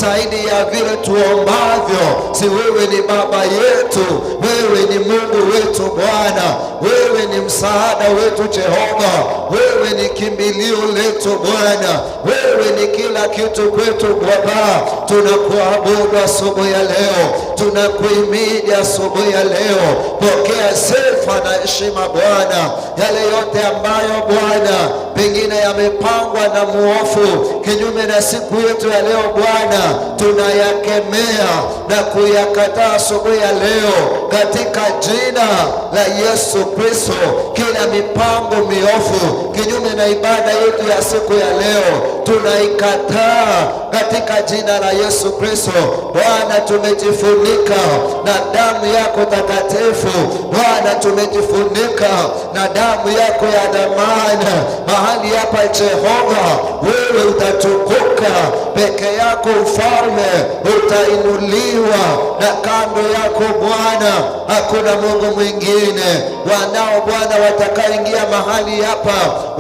zaidi ya vile tuombavyo. Si wewe ni baba yetu, wewe ni Mungu wetu Bwana, wewe ni msaada wetu Jehova, wewe ni kimbilio letu Bwana, wewe ni kila kitu kwetu Baba. Tunakuabudu asubuhi ya leo, tunakuhimidi asubuhi ya leo. Pokea sifa na heshima Bwana, yale yote ambayo Bwana pengine yamepangwa na muofu kinyume na siku yetu ya leo Bwana, tunayakemea na kuyakataa asubuhi ya leo katika jina la Yesu Kristo. Kila mipango miofu kinyume na ibada yetu ya siku ya leo tunaikataa katika jina la Yesu Kristo. Bwana, tumejifunika na damu yako takatifu. Bwana, tumejifunika na damu yako ya dhamana mahali hapa. Jehova, wewe utatukuka peke yako, ufalme utainuliwa, na kando yako Bwana hakuna Mungu mwingine. Wanao Bwana watakaingia mahali hapa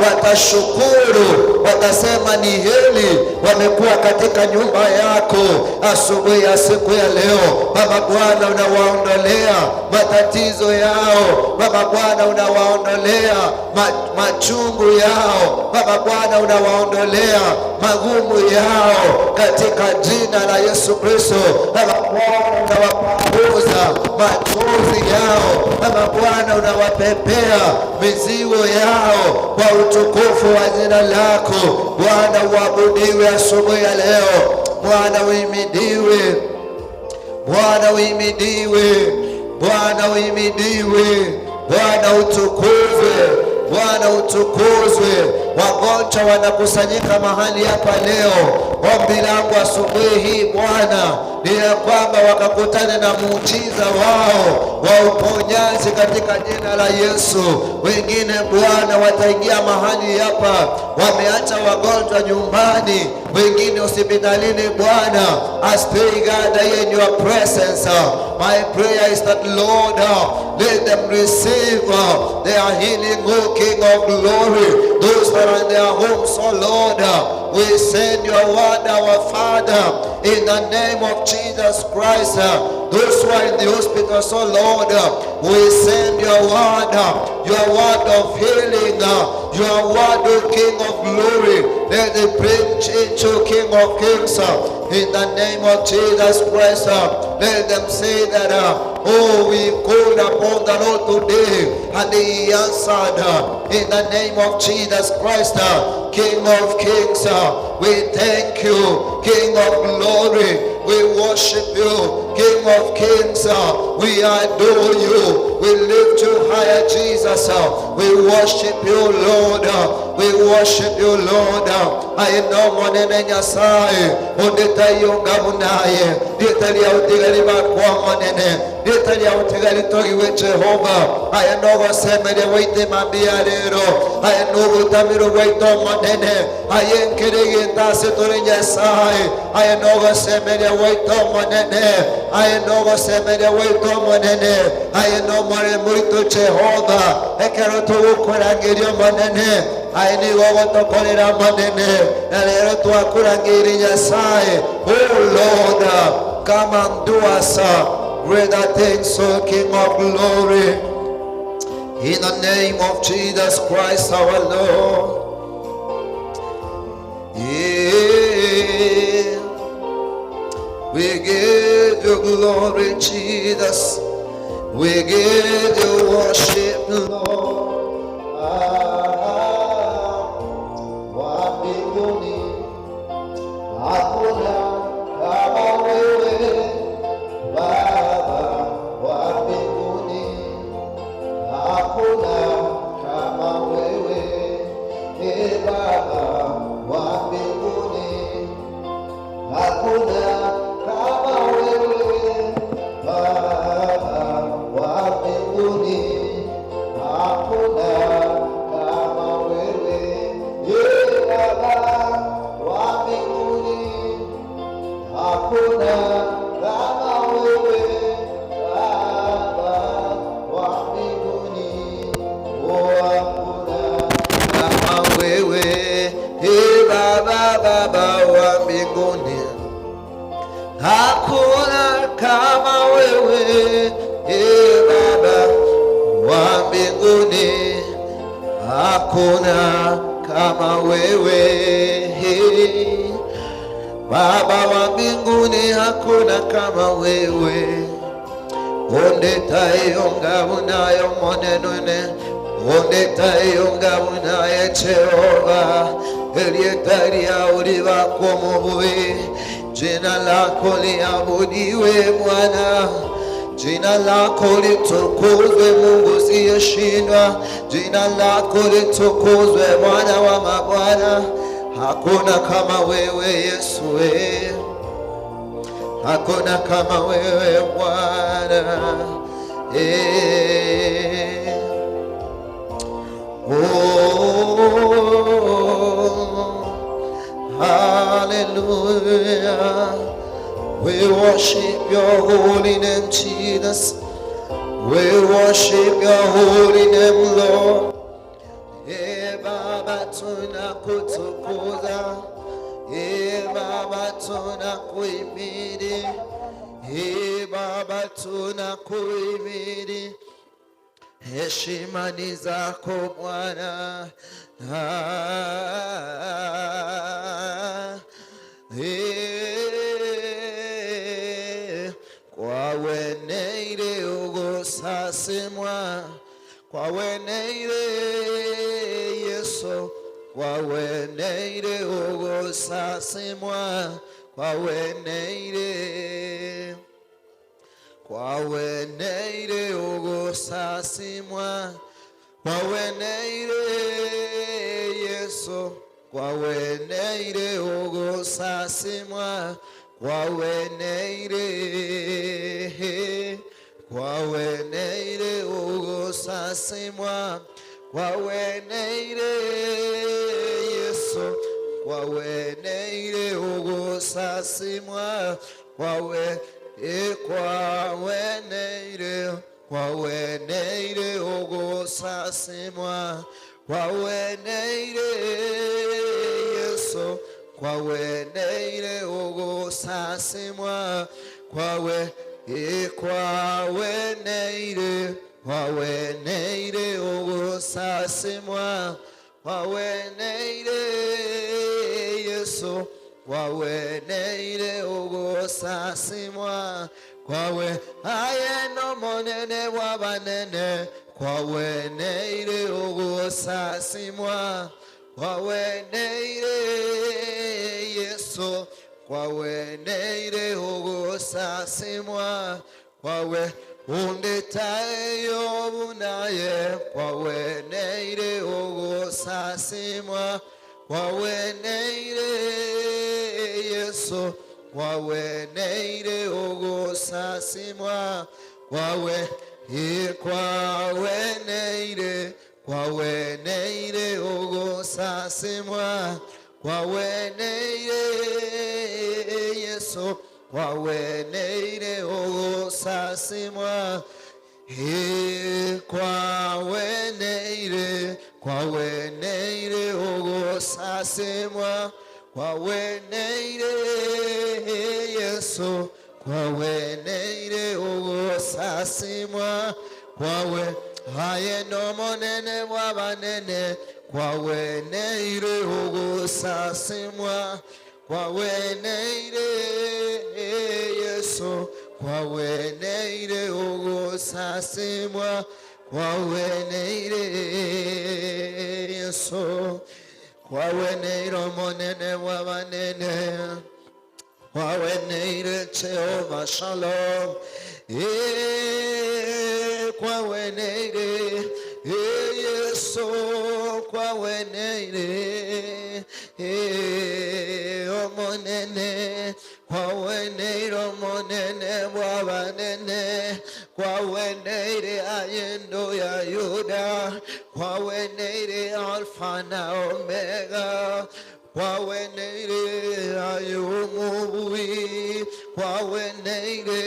watashukuru, watasema ni heri wamekuwa katika nyumba yako asubuhi ya siku ya leo. Baba Bwana, unawaondolea matatizo yao. Baba Bwana, unawaondolea machungu yao. Baba Bwana, unawaondolea magumu yao katika jina la Yesu Kristo. Baba Bwana, unawapunguza machozi yao. Baba Bwana, unawapepea mizigo yao kwa utukufu wa jina lako Bwana. Uabudiwe asubuhi ya leo Bwana, uimidiwe Bwana, uimidiwe Bwana, uimidiwe Bwana, utukuzwe Bwana, utukuzwe. Wagonjwa wanakusanyika mahali hapa leo. Ombi langu asubuhi hii Bwana ni ya kwamba wakakutane na muujiza wao wa uponyaji katika jina la Yesu. Wengine Bwana wataingia mahali hapa, wameacha wagonjwa nyumbani, wengine hospitalini. Bwana, as they gather in your presence, my prayer is that Lord, let them receive their healing, O King of glory. Those that are in their homes, oh Lord, we send your word, our Father, in the name of Jesus Christ. Those who are in the hospitals, oh Lord, we send your word, your word of healing, your word, O King of glory. Let it bring change, O King of kings, in the name of Jesus Christ. Let them say that, oh, we called upon the Lord today, and he answered, in the name of Jesus Christ, King of kings. We thank you, King of glory. We worship you, King of kings. We adore you. We lift you higher, Jesus. We worship you, Lord. We worship you, Lord. Aye n'Omonene Nyasae, onde taiyo onga buna aye. Rieta riao tiga ribakwe Omonene, rieta riao tiga ritogiwe Jehova. Aye nogosemeria gwaito mambia ya rero, aye nogotamerwa gwaito Omonene, aye nkere egento ase tore Nyasae, aye nogosemeria gwaito Omonene, aye nogosemeria gwaito Omonene, aye nomoremu oito Jehova, ekero togokorangeria Omonene. Aye nigo ogotokorera amanene, na rero twakorangeirie Nyasae. O Lord, come and do us greater things, O King of glory. In the name of Jesus Christ our Lord. Yeah. We give you glory, Jesus. We give you worship, Lord. Ah, wa mbinguni hakuna kama wewe, Baba wa mbinguni hakuna kama wewe, e Baba wa mbinguni hakuna kama wewe, Baba wa mbinguni hakuna kama wewe, e Baba wa mbinguni hakuna kama wewe, Baba wa mbinguni, oh, hakuna kama wewe, e Baba, Baba wa mbinguni. Hakuna kama wewe, e Baba wa mbinguni, hakuna kama wewe Baba wa mbinguni, hakuna kama wewe. Ondetayo unayo monenune ondetayo unaye Jehova eliyetaria ulivako mububi Jina lako liabudiwe Bwana, jina lako litukuzwe Mungu siyeshindwa, jina lako litukuzwe Bwana wa mabwana. Hakuna kama wewe Yesu, we hakuna kama wewe Bwana eh. Oh, hallelujah. We worship your holy name, Jesus. We worship your holy name, Lord. E Baba, tunakutukuza. E Baba, tunakuhimidi. E Baba, tunakuhimidi. Heshima ni zako Bwana. Ah, eh, kwaweneire ugosasimwa kwaweneire Yesu kwaweneire ugosasimwa kwaweneire kwaweneire ugosasimwa kwaweneire Yesu kwaweneire ugosasimwa kwaweneire kwaweneire ugosasimwa kwaweneire Yesu kwaweneire ugosasimwa kwawe e kwaweneire kwaweneire ugosasimwa kwaweneire Yesu kwaweneire ugosasimwa kwawe e kwaweneire kwaweneire ugosasimwa kwaweneire Yesu kwaweneire ugosasimwa kwawe aye nomonene bw'abanene kwaweneire ugosasimwa kwaweneire Yesu kwaweneire ugosasimwa kwawe undetayo bunaye kwaweneire ugosasimwa kwaweneire Yesu kwaweneire ugosasimwa kwawe kwaweneire kwaweneire ugosasimwa kwaweneire Yesu kwaweneire ugosasimwa kwaweneire kwaweneire ugosasimwa kwaweneire Yesu kwaweneire ugosasimwa kwawe aye nomonene bw'abanene kwaweneire ugosasimwa kwaweneire Yesu kwaweneire ugosasimwa kwaweneire Yesu kwaweneire omonene bw'abanene kwaweneire Jehova Shalom e kwaweneire e Yesu kwaweneire e omonene kwaweneire omonene bw'abanene kwaweneire ayendo ya Yuda kwaweneire Alfa na Omega kwaweneire ay'omububi kwaweneire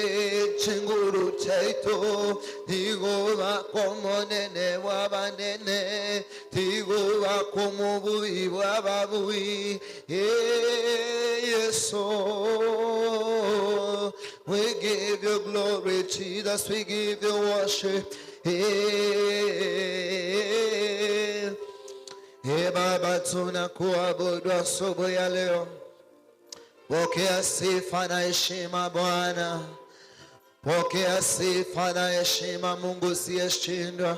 chinguru chaito tigo bakomonene bw'abanene tigo bakomububi bw'ababubi Yesu. give you glory, Jesus, we give you worship. Hey, hey Baba, tunakuabudu asubuhi ya leo. Pokea sifa na heshima Bwana, pokea sifa na heshima Mungu usiyeshindwa.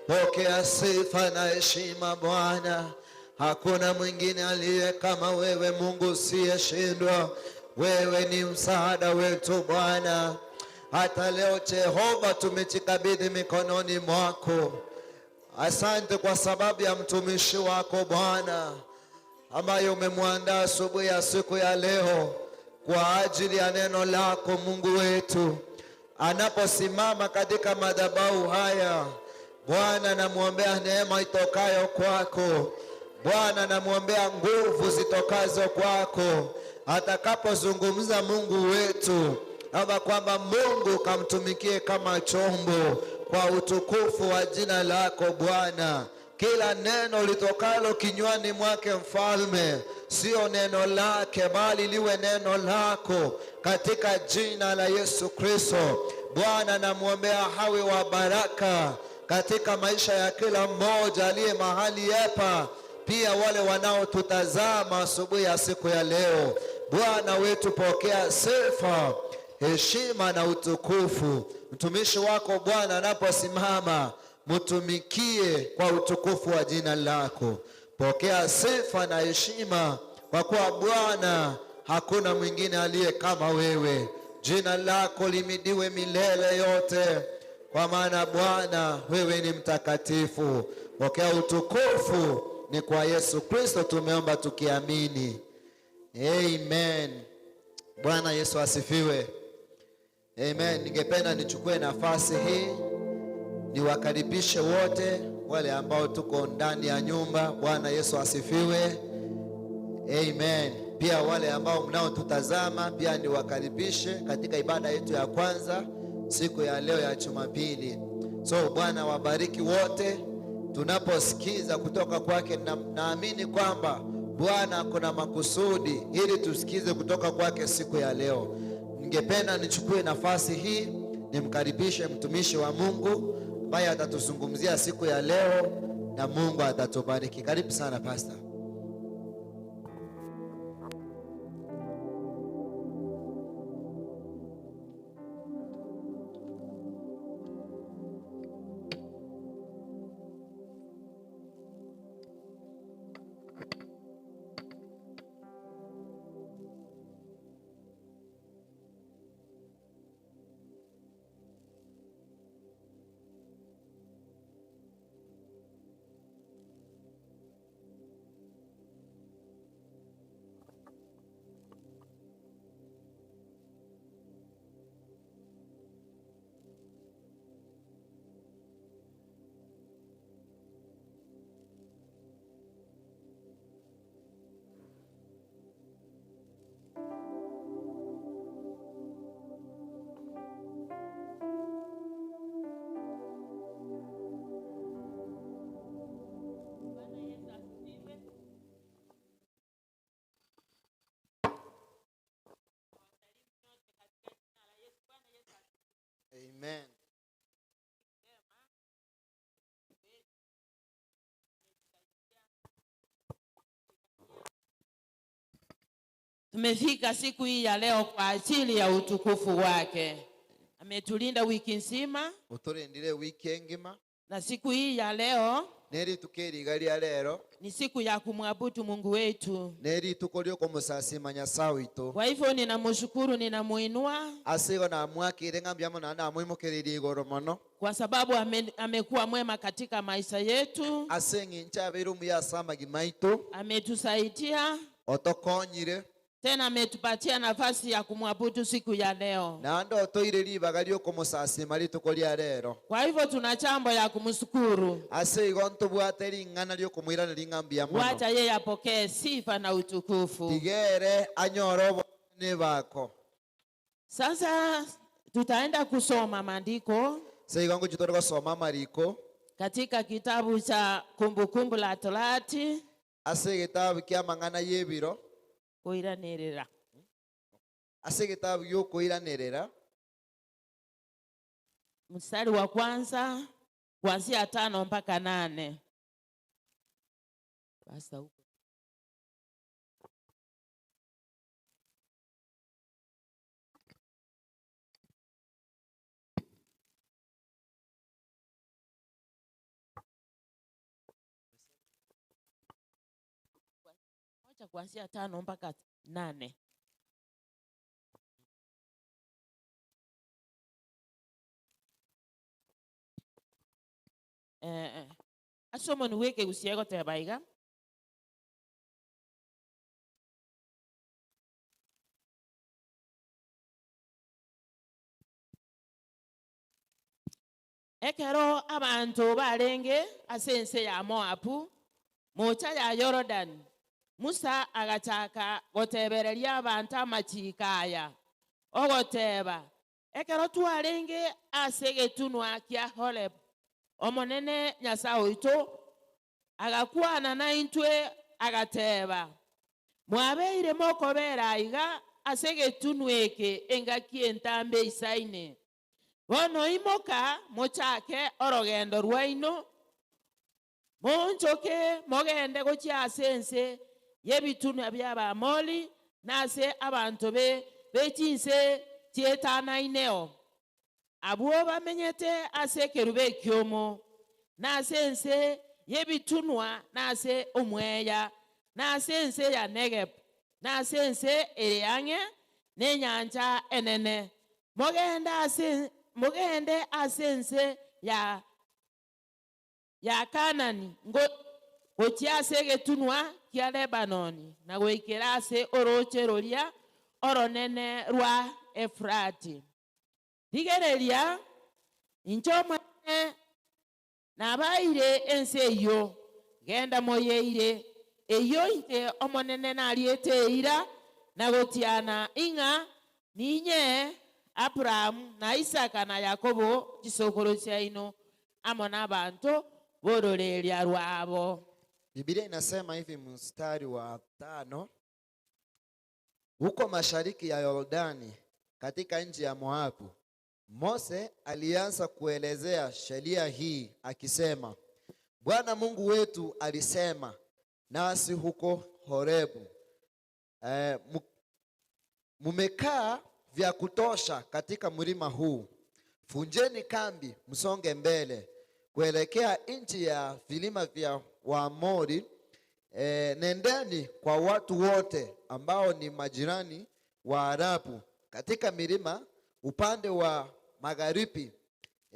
Pokea sifa na heshima Bwana, hakuna mwingine aliye kama wewe Mungu usiyeshindwa. Wewe ni msaada wetu Bwana. Hata leo Jehova, tumejikabidhi mikononi mwako. Asante kwa sababu ya mtumishi wako Bwana ambaye umemwandaa asubuhi ya siku ya leo kwa ajili ya neno lako Mungu wetu, anaposimama katika madhabahu haya Bwana, namwombea neema itokayo kwako Bwana, namwombea nguvu zitokazo kwako atakapozungumza Mungu wetu, ama kwamba Mungu kamtumikie kama chombo kwa utukufu wa jina lako Bwana. Kila neno litokalo kinywani mwake mfalme, sio neno lake, bali liwe neno lako katika jina la Yesu Kristo. Bwana, namwombea hawe wa baraka katika maisha ya kila mmoja aliye mahali hapa, pia wale wanaotutazama asubuhi ya siku ya leo. Bwana wetu, pokea sifa, heshima na utukufu. Mtumishi wako Bwana anaposimama, mtumikie kwa utukufu wa jina lako. Pokea sifa na heshima, kwa kuwa Bwana hakuna mwingine aliye kama wewe. Jina lako limidiwe milele yote, kwa maana Bwana wewe ni mtakatifu. Pokea utukufu, ni kwa Yesu Kristo tumeomba tukiamini. Amen. Bwana Yesu asifiwe. Amen. Ningependa nichukue nafasi hii niwakaribishe wote wale ambao tuko ndani ya nyumba. Bwana Yesu asifiwe. Amen. Pia wale ambao mnaotutazama pia niwakaribishe katika ibada yetu ya kwanza siku ya leo ya Jumapili. So Bwana wabariki wote tunaposikiza kutoka kwake, na naamini kwamba Bwana kuna makusudi ili tusikize kutoka kwake siku ya leo. Ningependa nichukue nafasi hii nimkaribishe mtumishi wa Mungu ambaye atatuzungumzia siku ya leo na Mungu atatubariki. Karibu sana pastor. Bwana Yesu asifiwe. Wasalimu nyote katika jina la Yesu. Bwana Yesu asifiwe. Amen. Njema. Tumefika siku hii ya leo kwa ajili ya utukufu wake. Ametulinda wiki nzima Uturindire wiki engima na siku hii ya leo ne rituko eriga ria rero ni siku ya kumwabudu Mungu wetu. ne rituko riokomusasima Nyasaye oito. Kwa hivyo ninamshukuru, ninamuinua Ase igo namwakire ng'a mbuya mono naende namoimokereirie igoro mono kwa sababu ame, amekuwa mwema katika maisha yetu, ase eng'encho abeire omuya ase amagima aito, ametusaidia otokonyire tena ametupatia nafasi ya kumwabudu siku ya leo. naende otoire ribaga riokomosasima rituko ria rero. Kwa hivyo tuna jambo ya kumshukuru. Ase igo ntobwate ring'ana riokomoiraneria ng'a mbuya mono. Wacha yeye apokee sifa na utukufu. Tiga ere anyore obonene bako. Sasa tutaenda kusoma maandiko Ase igo ngochia tore gosoma amariko katika kitabu cha Kumbukumbu la Torati ase egetabu kia amang'ana ya ebiro kuiranirira ase egetabu giokoiranerera. Mstari wa kwanza kuanzia tano mpaka nane. Pastor huko. Moja kuanzia tano mpaka nane. Eh, ase omonwe bw'ekegusia egoteba iga. Ekero abanto barenge ase ense ya Moabu, moocha ya Yorodani, Musa agachaka gotebereria abanto amachiiko aya, ogoteeba, Ekero twarenge ase egetunwa kia Horebu, Omonene Nyasae oito agakwana naintwe, agateeba, Mwabeire mokobeera aiga ase egetunwa eke engaki entambe eisaine. Bono imoka mochake orogendo rwaino, moonchoke mogende gochia ase ense y'ebitunwa bi'Abaamori, na ase abanto be chinse chietanaineo, abwo bamenyete ase ekerubo ekiomo, na ase ense y'ebitunwa, na ase omweya, na ase ense ya Negebu, na ase ense ere ang'e nenyancha enene, Mogende ase, mogende ase ense ya, ya Kaanani, ngo, gochia ase egetunwa kia Lebanoni, na goikera ase orooche roria oronene rwa Efurati. Rigereria, inche Omonene Nabaeire ense eyio, genda moyeire, eyio inche Omonene nariete eira na gotiana ing'a ninyee Aburaamu, na Isaka, na Yakobo chisokoro chiaino, amo nabanto b'ororeeria rwabo. Biblia inasema hivi mstari wa tano, huko mashariki ya Yordani katika nchi ya Moabu Mose alianza kuelezea sheria hii akisema, Bwana Mungu wetu alisema nasi huko Horebu, e, mumekaa vya kutosha katika mlima huu, funjeni kambi, msonge mbele kuelekea nchi ya vilima vya Waamori. E, nendeni kwa watu wote ambao ni majirani wa Arabu katika milima upande wa magharibi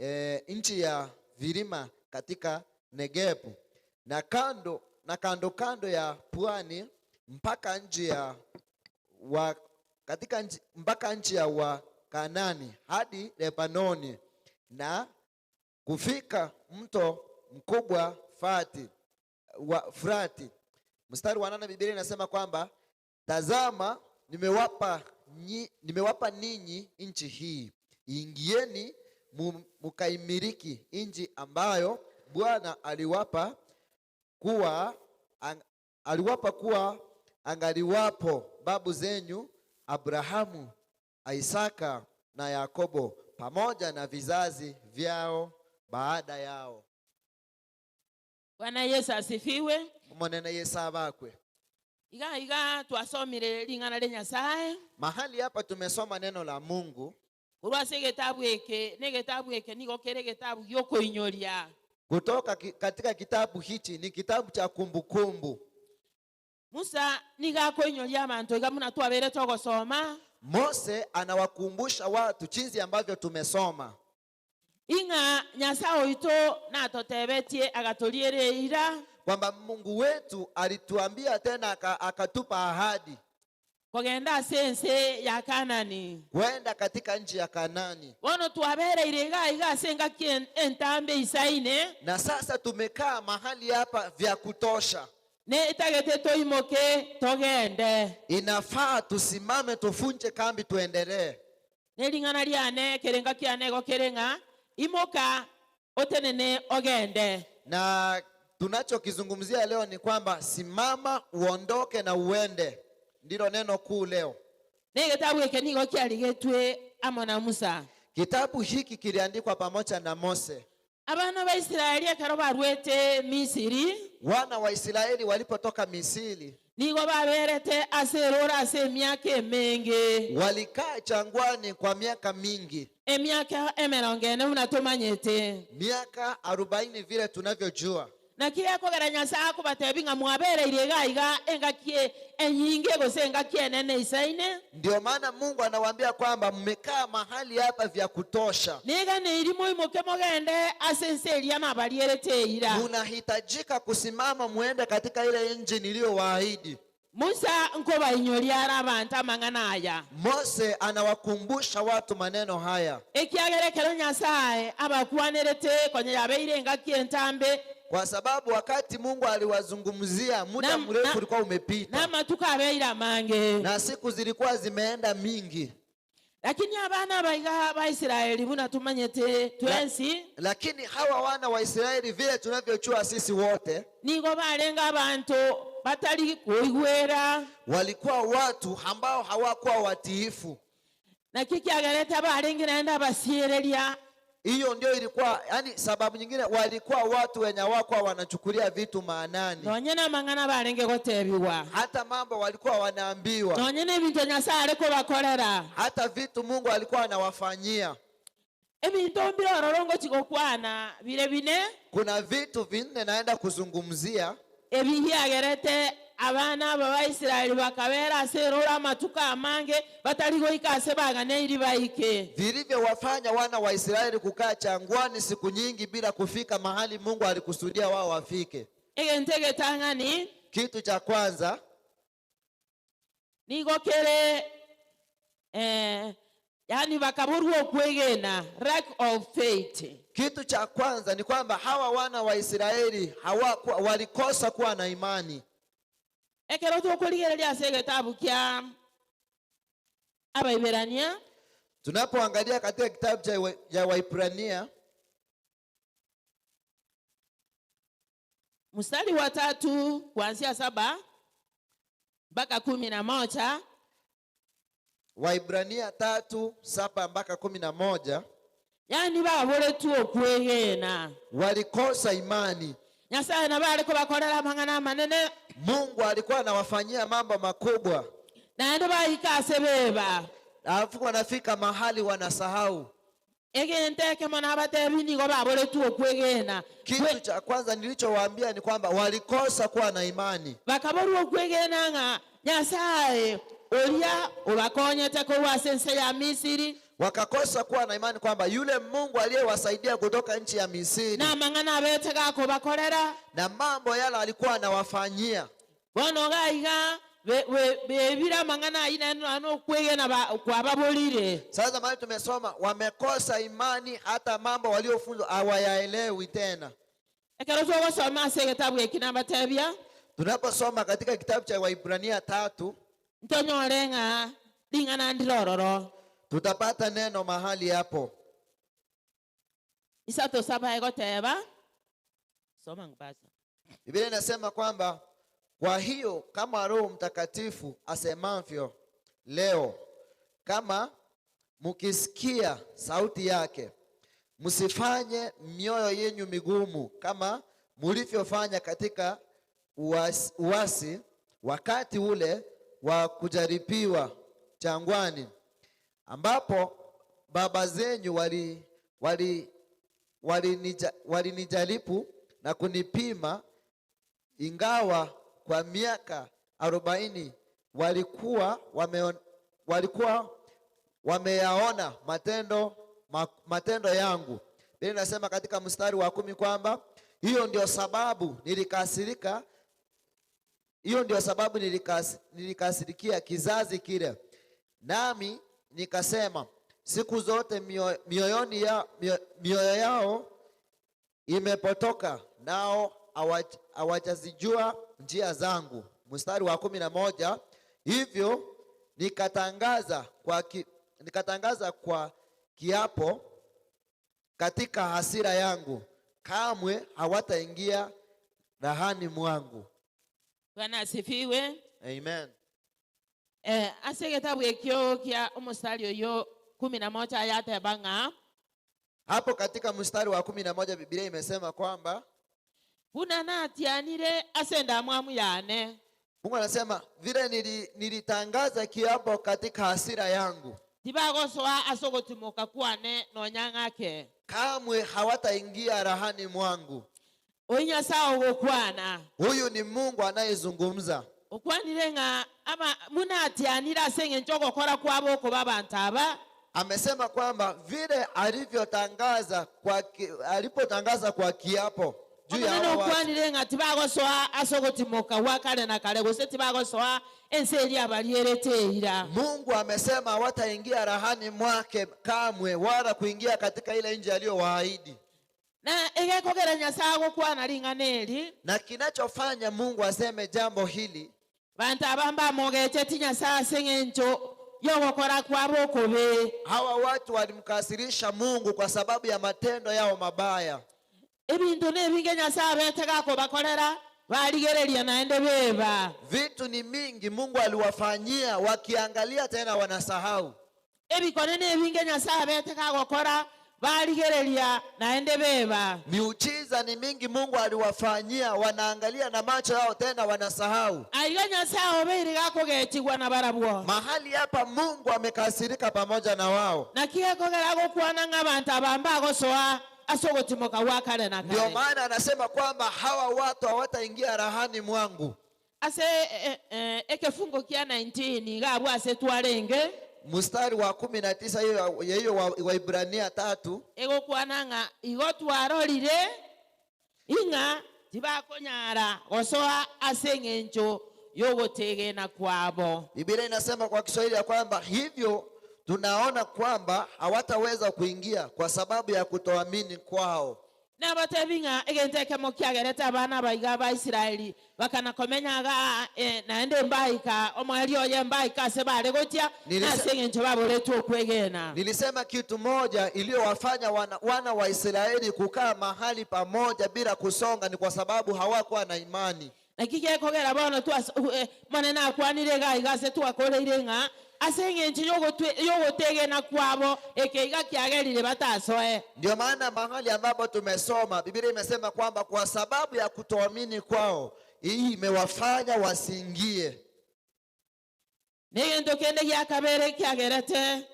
e, nchi ya vilima katika Negebu na kando na kando kando ya pwani mpaka nchi ya wa, katika nchi, mpaka nchi ya Wakanani hadi Lebanoni na kufika mto mkubwa Fati, wa Frati. Mstari wa nane Biblia inasema kwamba tazama, nimewapa nimewapa ninyi nchi hii, ingieni mukaimiliki nchi ambayo Bwana aliwapa kuwa ang, aliwapa kuwa angaliwapo babu zenyu Abrahamu, Isaka na Yakobo pamoja na vizazi vyao baada yao. Bwana Yesu asifiwe. Omonene Yesu abakwe. Iga iga twasomire ring'ana ria Nyasae. Mahali hapa tumesoma neno la Mungu. Korwa ase egetabu eke, na egetabu eke nigo kere egetabu gi'okoinyoria. Kutoka katika kitabu hichi ni kitabu cha kumbukumbu. Musa nigo akoinyoria abanto iga buna twabeire togosoma. Mose anawakumbusha watu jinsi ambavyo tumesoma. Ing'a Nyasae oito natotebetie agatoriera eira. Kwamba Mungu wetu alituambia tena akatupa ahadi. Kogenda ase ense ya Kanani. Kwenda katika nchi ya Kanani. Bono twabereire iga iga ase engaki entambe isaine. Na sasa tumekaa mahali hapa vya kutosha. Netagete toimoke togende. Inafaa tusimame tufunje kambi tuendelee. Nering'ana riane ekerenga kiane igo kere ng'a imoka otenene ogende. Na tunachokizungumzia leo ni kwamba simama uondoke na uende, ndilo neno kuu leo. Negetabu eke nigo kiarigetwe amo na Musa. Kitabu hiki kiliandikwa pamoja na Mose. Abana ba Isiraeli ekero barwete Misiri. Wana wa Israeli walipotoka Misiri. Nigo baberete ase erooro ase emiaka emenge. Walikaa jangwani kwa miaka mingi. Emiaka emerongo ene buna tomanyete. Miaka arobaini vile tunavyojua. Naki gekogera Nyasae akobatebia ng'a mwabereire iga iga engaki enyinge gose engaki enene eisaine? Ndio maana Mungu anawaambia kwamba mmekaa mahali hapa vya kutosha. Neganeiri moimoke mogende ase ense eria nabarierete eira. Munahitajika kusimama muende katika ile nchi niliyowaahidi. Musa nkobainyoria are abanto amang'ana aya. Mose anawakumbusha watu maneno haya. Ekiagera ekero Nyasae abakwanerete konya yabeire engaki entambe. Kwa sababu wakati Mungu aliwazungumzia muda Na- mrefu na- ulikuwa umepita. Namatuko abeire amange. Na siku zilikuwa zimeenda mingi. Lakini abana aba iga ba Israeli buna tumanyete twensi. Lakini hawa wana wa Israeli vile tunavyochua sisi wote. Nigo barenge abanto batari koigwera. Walikuwa watu ambao hawakuwa watiifu. Naki kiagerete abarenge naende abasiereria. Hiyo ndio ilikuwa yani, sababu nyingine walikuwa watu wenye hawakuwa wanachukulia vitu maanani. Nonye namang'ana barenge gotebigwa. Hata mambo walikuwa wanaambiwa. Nonye nebinto Nyasae are kobakorera. Hata vitu Mungu alikuwa anawafanyia. Ebinto mbire ororo ngochia gokwana bire bine. Kuna vitu vinne naenda kuzungumzia. Ebi biagerete abana aba ba Israeli bakabera ase erooro amatuko amange, batari goika ase baganeiri baike. Vilivyowafanya wana wa Israeli kukaa changwani siku nyingi bila kufika mahali Mungu alikusudia wao wafike. Egento egetang'ani. Kitu cha kwanza. Nigo kere eh, yaani bakaborwa okwegena, lack of faith. Kitu cha kwanza ni kwamba hawa wana wa Israeli hawakuwa, walikosa kuwa na imani. Ekero tokorigereria ase egetabu kia Abaiberania. Tunapoangalia katika kitabu cha Waibrania mstari wa tatu kuanzia saba mpaka kumi na moja. Waibrania 3:7 mpaka 11. Yaani baboretwe okwegena. Walikosa imani. Nyasaye nabo are kobakorera amang'ana amanene. Mungu alikuwa anawafanyia mambo makubwa. Naende baika ase beba. Alafu wanafika mahali wanasahau. Egento ekemo nabatebi nigo baboretwe okwegena. Kitu cha kwanza nilichowaambia ni kwamba walikosa kuwa na imani. Bakaborwa okwegena ng'a Nyasaye oria obakonyete korwa ase ense ya Misiri. Wakakosa kuwa na imani kwamba yule Mungu aliyewasaidia kutoka nchi ya Misiri. Namang'ana abete gakobakorera. Na mambo yale alikuwa anawafanyia. Bono iga iga bebire amang'ana ayio naende nonya nokwegena kwababorire. Sasa mahali tumesoma wamekosa imani hata mambo waliofunzwa hawayaelewi tena. Ekero togosoma ase egetabu eki nabatebia. Tunaposoma katika kitabu cha Waibrania 3, Ntonyore ng'a ring'ana ndire ororo. Tutapata neno mahali hapo. Isato saba egoteba, soma ngupasa. Biblia inasema kwamba kwa hiyo kama Roho Mtakatifu asemavyo leo, kama mukisikia sauti yake, msifanye mioyo yenyu migumu kama mulivyofanya katika uasi wakati ule wa kujaribiwa jangwani, ambapo baba zenyu walinijaribu na kunipima, ingawa kwa miaka 40 walikuwa wameyaona matendo yangu. Biblia inasema katika mstari wa 10 kwamba hiyo ndio sababu nilikasirika, hiyo ndio sababu nilikasirikia kizazi kile, nami nikasema siku zote mioyo yao imepotoka, nao hawajazijua njia zangu. Mstari wa 11, hivyo nikatangaza kwa kiapo katika hasira yangu, kamwe hawataingia rahani mwangu. Bwana asifiwe. Amen. Ase getabu ekio kia omostari oyo 11 yateba ng'a. Hapo katika mstari wa 11 Biblia imesema kwamba Buna natianire ase endamwamu yane. Mungu anasema vile nilitangaza kiapo katika hasira yangu. Tibagosoa ase ogotimoka kwane nonya ng'ake. Kamwe hawataingia rahani mwangu. Oyio Nyasae ogokwana. Huyu ni Mungu anayezungumza. Okwanire ng'a aba buna atianire ase engencho ogokora kwabo okobe abanto aba. Amesema kwamba vile alivyotangaza kwa alipotangaza kwa kiapo juu ya Omonene hawa watu. okwanire ng'a tibagosoa ase ogotimoka gwa kare na kare, gose tibagosoa ense eria abarierete eira. Mungu amesema hawataingia rahani mwake kamwe, wala kuingia katika ile nchi aliyowaahidi. Na egekogera Nyasae agokwana ring'ana eri. Na kinachofanya Mungu aseme jambo hili. Banto aba mbamogecheti Nyasae ase engencho y'ogokora kwabo okobe. Hawa watu walimkasirisha Mungu kwa sababu ya matendo yao mabaya. Ebinto nebinge Nyasae abete gakobakorera, barigereria naende beba. Vitu ni mingi Mungu aliwafanyia, wakiangalia tena wanasahau. Ebikone nebinge Nyasae abete gagokora, barigereria naende beba. Miujiza ni mingi Mungu aliwafanyia, wanaangalia na macho yao tena wanasahau. Aiga Nyasae obeire gakogechigwa nabarabwo. Mahali hapa Mungu amekasirika pamoja na wao. Naki gekogera agokwana ng'a abanto aba mbagosoa ase ogotimoka gwa kare na Ndio kare. maana anasema kwamba hawa watu hawataingia rahani mwangu. Ase ekefungo kia 19 iga abwo ase twarenge. Mstari wa 19 hiyo ya hiyo Waibrania 3. Egokwana ng'a igo twarorire ing'a tibakonyara gosoa ase eng'encho y'ogotegena kwabo. Biblia inasema kwa Kiswahili ya kwamba hivyo tunaona kwamba hawataweza kuingia kwa sababu ya kutoamini kwao. Nabatebi ng'a egento ekemo kiagerete abana aba iga ba Israeli bakana komenya iga, eh, naende mbaika omoerio oye mbaika ase bare gochia, nase eng'encho baboretwe okwegena. Nilisema kitu moja iliyowafanya wana wa Israeli kukaa mahali pamoja bila kusonga ni kwa sababu hawakuwa na imani. Naki gekogera bono twas, eh, Omonene akwanire iga iga ase twakoreire ng'a ase eng'encho y'ogotegena kwabo eke iga kiagerire batasoe. Ndio maana mahali ambapo tumesoma Biblia imesema kwamba kwa sababu ya kutoamini kwao hii imewafanya wasiingie. Negento kende gia kabere kiagerete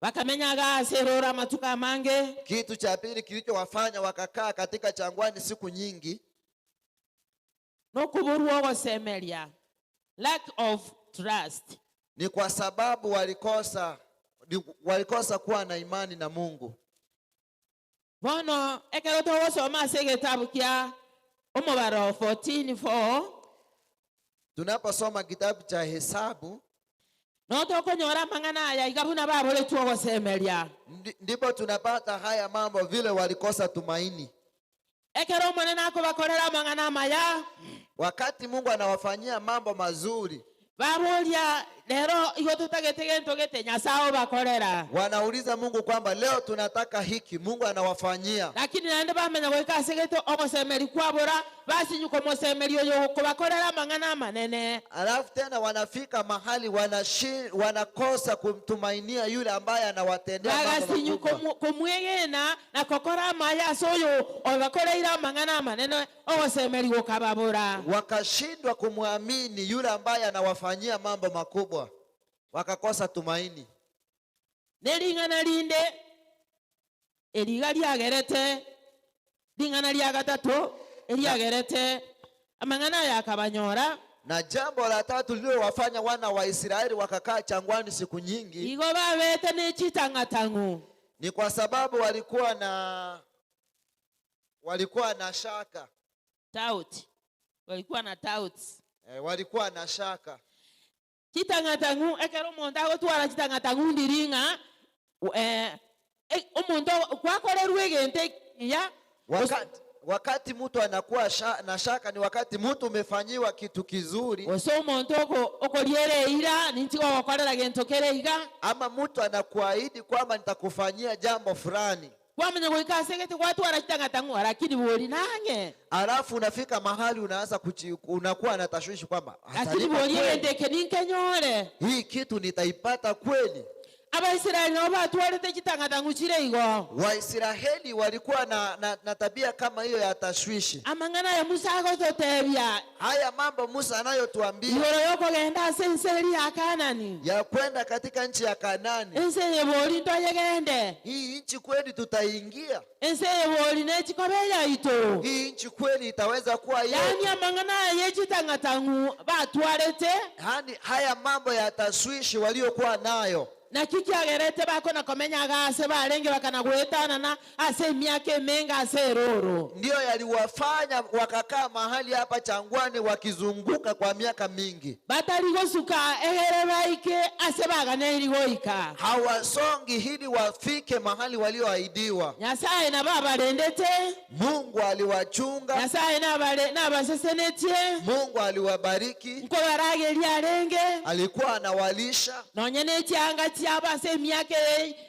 bakamenya iga ase eroro amatuko amange. Kitu cha pili kilichowafanya wakakaa katika changwani siku nyingi nokoborwa ogosemeria, lack of trust. Ni kwa sababu walikosa kuwa na imani na Mungu. Bono ekero togosoma ase egetabu kia omobaro 14:4, Tunaposoma kitabu cha Hesabu, no tokonyora amang'ana aya iga buna baboretwe ogosemeria. Ndipo tunapata haya mambo vile walikosa tumaini. Ekero Omonene akobakorera amang'ana amaya, Wakati Mungu anawafanyia mambo mazuri, baboria rero igo totagete gento gete Nyasaye obakorera. Wanauliza Mungu kwamba leo tunataka hiki, Mungu anawafanyia. Lakini naende bamenya goika ase gete ogosemeri kwabora, basinyuka omosemeri oyo okobakorera amang'ana amanene. Alafu tena wanafika mahali wanakosa kumtumainia yule ambaye anawatendea mambo Bagasinyuka makubwa. komwegena na kokora amaya ase oyo obakoreire amang'ana amanene ogosemeri gokababora. Wakashindwa kumwamini yule ambaye anawafanyia mambo makubwa, wakakosa tumaini. Nering'ana rinde eriga riagerete, ring'ana ria gatato eriagerete, amang'ana aya akabanyora. Na jambo la tatu lililowafanya wana wa Israeli wakakaa changwani siku nyingi, igo babete nechitang'atang'u, ni kwa sababu walikuwa na shaka. Doubt. Walikuwa na doubt. Walikuwa na shaka. Chitang'atang'u ekero omonto agotwara chitang'atang'u ndiring'a, omonto kwakorerwa egento ekiya. Wakati mtu anakuwa na shaka ni wakati mtu umefanyiwa kitu kizuri. Gose omonto okoriere ira, ninchi gogokorera gento kere iga. Ama mtu anakuahidi kwamba nitakufanyia jambo fulani. Kwamenya goika ase gete gwatwara chitang'atang'u, lakini bori nange. Alafu unafika mahali unaanza unakuwa na tashwishi kwamba Lakini atalipa bori kweli. egente eke ninkenyore. Hii kitu nitaipata kweli. Abaisraeli nabo batwarete chitang'atang'u chire igo. Waisiraheli walikuwa na, na, na tabia kama hiyo ya tashwishi. Amang'ana aya Musa agototebia. Haya mambo Musa anayotuambia Igoro y'okogenda ase ense eria ya Kaanani. ya kwenda katika nchi ya Kanani. Ense eye bori ntoyegende. Hii nchi kweli tutaingia? Ense eye bori nechikoba eyaito. Hii nchi kweli itaweza kuwa yetu? Yaani amang'ana aya ye chitang'atang'u batwarete. Yaani haya mambo ya tashwishi waliokuwa nayo. Naki kiagerete bakona komenya iga aase barenge bakana goetanana ase emiaka emenge ase erooro? Ndiyo yaliwafanya wakakaa mahali hapa changwani wakizunguka kwa miaka mingi. Batari gosuka egere baike ase baganeiri goika. Hawasongi hili wafike mahali walioahidiwa. Nyasae nabo abarendete. Mungu aliwachunga. Nyasae nabare nabasesenetie. Mungu aliwabariki. Nkobarageria arenge. Alikuwa anawalisha. Nonya ne chianga chiabo ase emiaka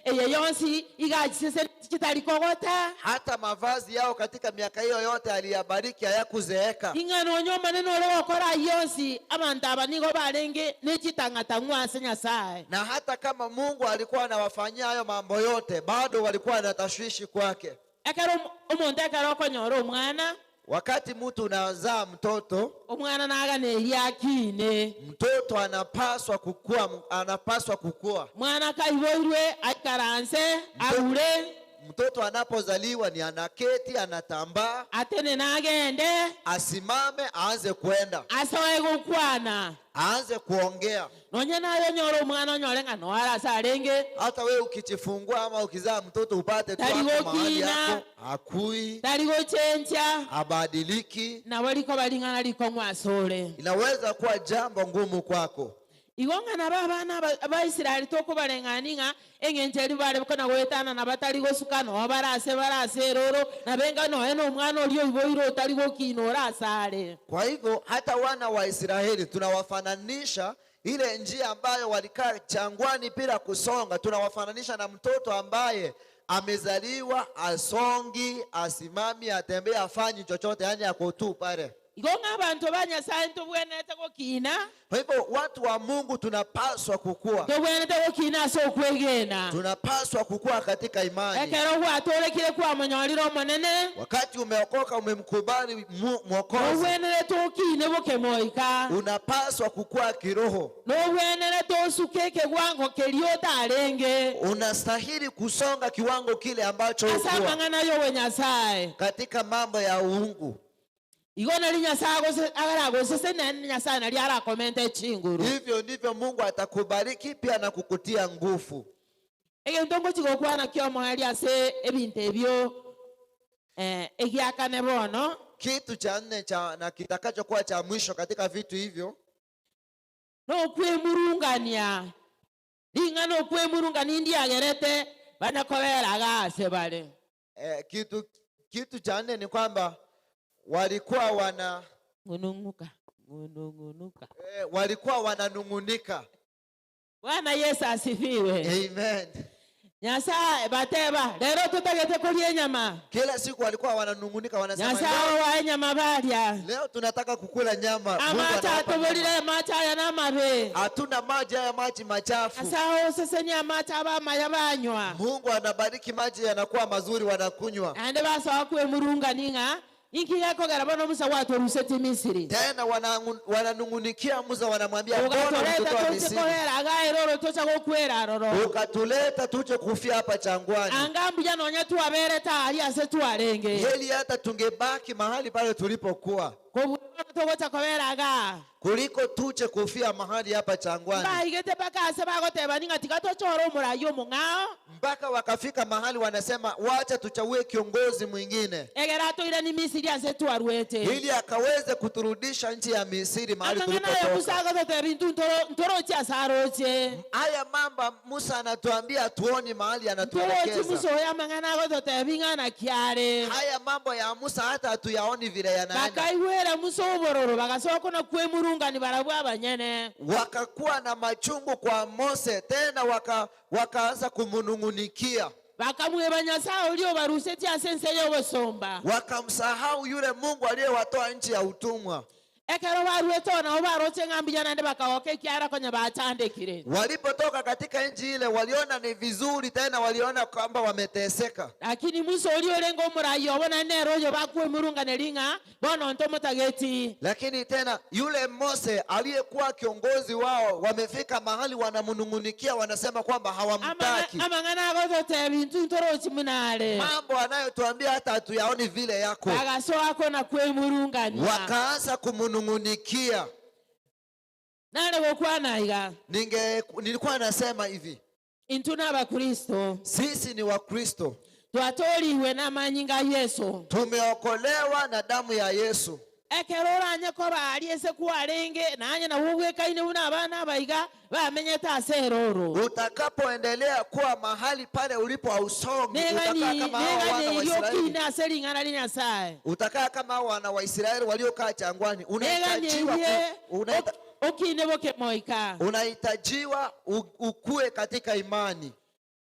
eye yonsi iga achisesenetie chitari kogota. Hata mavazi yao katika miaka hiyo yote aliyabariki hayakuzeeka. Ing'a nonya Omonene ore gokora ayio onsi, abanto aba nigo barenge ne chitang'atang'u ase Nyasae. Na hata kama Mungu alikuwa anawafanyia hayo mambo yote, bado walikuwa na tashwishi kwake. Ekero omonto ekero okonyora omwana. Wakati mtu unazaa mtoto, Omwana naganeiri akine. Mtoto anapaswa kukua, anapaswa kukua. Mwana kaiboirwe aikaranse, agure. Mtoto anapozaliwa ni anaketi, anatambaa, Atenene agende. Asimame aanze kwenda. Asoe gokwana. Aanze kuongea. Nonye naye onyore omwana onyore ng'a noyo ase arenge. Hata wewe ukichifungua ama ukizaa mtoto upate tu Tari hapo mahali gokina. yako, hakui. Tari gochenchia. Habadiliki. Nabo rikoba ring'ana rikong'u asore. Inaweza kuwa jambo ngumu kwako. Igo ng'a nabo abana ba Israeli tokobareng'ania ng'a engencho eria bare kona goetanana batari gosuka noo bare ase bare ase erooro, nabo enga nonya nomwana oria oiboire otari gokina ore asare. Kwa hivyo hata wana wa Israeli tunawafananisha ile njia ambayo walikaa changwani bila kusonga, tunawafananisha na mtoto ambaye amezaliwa asongi, asimami, atembee, afanyi chochote, yani ako tu pale. Igo ng'a abanto ba Nyasae ntobwenerete gokina. Kwa hivyo watu wa Mungu tunapaswa kukua. Tobwenerete gokina ase okwegena. Tunapaswa kukua katika imani. Ekero gwatorekire kwamonyorire Omonene. Wakati umeokoka umemkubali Mwokozi. Nobwenerete okine bokemoika. Unapaswa kukua kiroho. Nobwenerete osuke ekegwango keria otarenge. Unastahili kusonga kiwango kile ambacho Ase hukuwa. amang'ana y'obonyasae. Katika mambo ya uungu. Igo nari Nyasae agose aragosesenie naende Nyasae nari arakomente chinguru. Hivyo ndivyo Mungu atakubariki pia na kukutia nguvu. Egento ngochia gokwana ki'omoerio ase ebinto ebio eh, egiakane bono. Kitu cha nne cha na kitakachokuwa cha mwisho katika vitu hivyo. Nokwemurungania, ring'ana okwemurungania ndiagerete banya kobera iga ase bare. Eh, kitu, kitu cha nne ni kwamba walikuwa wana Ng'unung'uka, ng'unung'unuka. Eh, walikuwa wananung'unika. Bwana Yesu asifiwe. Amen. Nyasaye bateba rero totagete koria enyama. Kila siku walikuwa wananung'unika wanasema Nyasaye leo, owae enyama baria. leo tunataka kukula nyama. Mungu Amache anawapa nyama. atoborire amache aya namabe. Hatuna maji haya maji machafu. Nyasaye osesenia amache abe amaya banywa. Mungu anabariki maji yanakuwa mazuri wanakunywa. Naende basoa kwemurungania ng'a Inki gekogera bono Musa gwatorusetie Misiri? Tena wananung'unikia Musa, wanamwambia mbona Ogatoreta ulitutoa toche Misiri? koera iga eroro tocha gokwera aroro. Ukatuleta tuje kufia hapa changwani. Anga mbuya nonya twaberete aria ase twarenge. Heri hata tungebaki mahali pale tulipokuwa. Kobua bono togocha kobera igaa. Kuliko tuje kufia mahali hapa changwani. Mbaigete mpaka ase bagotebani ng'a tiga tochore omorai omong'ao. Mpaka wakafika mahali wanasema wacha tuchague kiongozi mwingine. Egere atoiranie Misiri ase twaruete. Ili akaweze kuturudisha nchi ya Misiri mahali Amang'ana aya Musa tulipotoka. agototebia intwe ntoroche ase aroche. Haya mambo Musa anatuambia hatuoni mahali Ntoroche anatuelekeza. Musa oyo amang'ana agototebia ng'a naki are. Haya mambo ya Musa hata hatuyaoni vile yanaenda. Bakaigwera Musa obororo, bagasoa kona kwemurungani barabwo abanyene. Wakakuwa na machungu kwa Mose, tena waka, wakaanza kumunung'unikia. Bakamweba Nyasae oria obarusetie ase ense y'obosomba. Wakamsahau yule Mungu aliyewatoa nchi ya utumwa. Ekero baruete oo nabo baroche ng'a mbuya naende bakagoka ekiagera konya bachandekire. Walipotoka katika nchi ile waliona ni vizuri tena waliona kwamba wameteseka. Lakini Musa oria orenge omoraia obo naende nere oyo bakwemurunganeria ng'a bono ntomotageti. Lakini tena yule Mose aliyekuwa kiongozi wao wamefika mahali wanamnung'unikia, wanasema kwamba hawamtaki. Amang'ana agototebia intwe ntorochi buna are. Mambo anayotuambia hata hatuyaoni vile yako. Bagasoa kona kwemurungania. Wakaanza kumnung'unikia. Nare gokwana iga. Ninge, nilikuwa nasema hivi. Intwe n'Abakristo. Sisi ni Wakristo. Twatoorigwe n'amanyinga a Yeso. Tumeokolewa na damu ya Yesu. Ekero oranye koba aria ase kwarenge, na aye nabo obwekaine buna abana aba iga bamenyete ase erooro. Utakapoendelea kuwa mahali pale ulipo hausongi, utakaa kama hao wana wa Neganeirie Israeli. okine ase ring'ana ria Nyasae. Utakaa kama hao wana wa Israeli waliokaa jangwani. Unahitajiwa Neganeirie ku, unahita, okine bokemoika. unahitajiwa ukue katika imani.